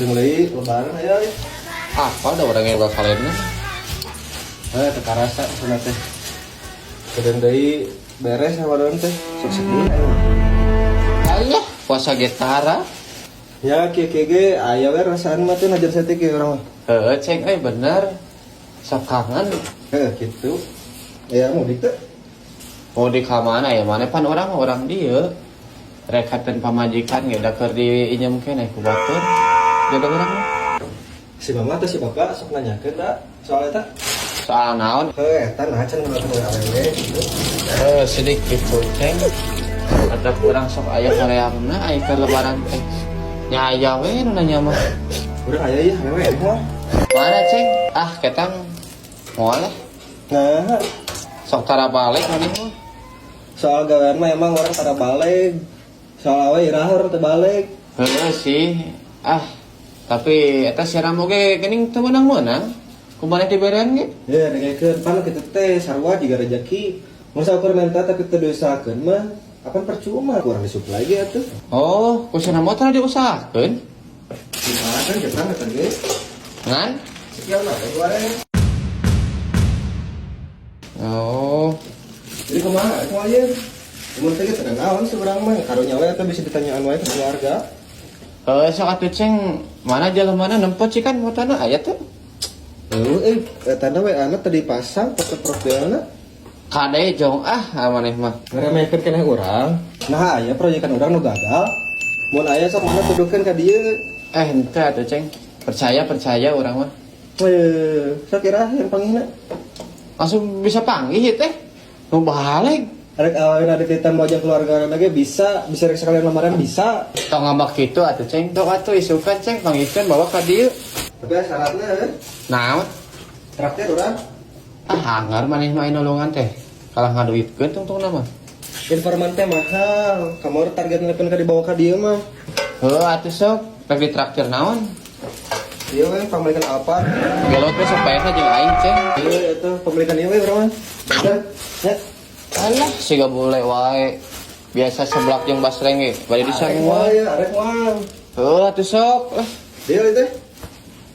Udah mulai lebaran aya euy. Apa ada orang yang bakal kalender? Eh, teu karasa sana teh. Kedeung deui beres Ramadan teh. Sok sedih aya mah. Alah, puasa ge tara. Ya kieu kieu ge aya we rasaan mah teh najar saeutik ge urang mah. Heeh, Ceng, euy bener. Sok kangen. Heuh, kitu. Ya mudik teh. Mau di ka mana ya? Mana pan orang mah orang dieu. Rekaten pamajikan ge da keur diinjem keneh ku batur. Jaga urang mah. Si mama atau si bapak sok nanyakeun da soal eta. Soal naon? Heuh, eta nah can ngelakuin awewe gitu. Eh, sedikit gitu, Ceng. Ada kurang sok aya horeamna aya keur lebaran teh. Nya aya we nu nanya mah. Urang aya ya awewe mah. Mana, Ceng? Ah, ketang moal lah. Nah, Sok tara balik maneh mah. Soal gawean mah emang orang tara balik. Soal awe iraha urang teu balik. Heeh sih. Ah, tapi eta si Ramo ge geuning teu meunang-meunang. Kumaha diberean ge? Ya, dengekeun pan kitu teh sarua jiga rezeki. Mun saukur menta tapi teu diusahakeun mah apan percuma kurang disuplai ge atuh. Oh, ku si Ramo teh diusahakeun. Diusahakeun kita eta ge. Ngan? Sekian lah we. Oh, Jadi kumaha kumaha ieu? Mun teh ge teu naon seurang mah karunya we eta bisa ditanyaan wae ke keluarga. Eh, sok atuh, Ceng, mana jalan mana nempo cikan motona aya tuh? Heuh, eh eta we anak tadi pasang foto profilna. Kade jong ah maneh mah. Ngeremehkeun keneh urang. Nah, aya proyekan urang nu gagal. Mun aya sok mana tuduhkeun ka dieu. Eh, henteu atuh, Ceng. Percaya percaya urang mah. Weh, sakira yang panggihna. Langsung bisa panggih teh. Nu balik. Arek awalnya ada kita mau keluarga lagi bisa, bisa rek sekalian lamaran bisa. Tong ngambek kitu atuh, Ceng. Tok atuh isukan, Ceng, panggihkeun bawa ka dieu. Tapi syaratnya eh, Naon? Traktir urang. Ah, anggar maneh mah nolongan teh. Kalah ngaduitkeun tungtungna mah. Informan teh mahal. Kamu target nelpon ka dibawa ka dieu mah. Heuh atuh sok, rek ditraktir naon? Iya we pemilikan apa? Gelot we sok paehna jeung aing, Ceng. Iya itu pemilikan ieu we urang mah. Udah, ya. Alah, siga bule wae. Biasa seblak jeung basreng ge, bade Arek disanguan. wae, arek wae. Heuh atuh sok lah. Deal itu.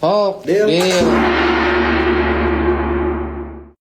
Oh, Deal. Deal.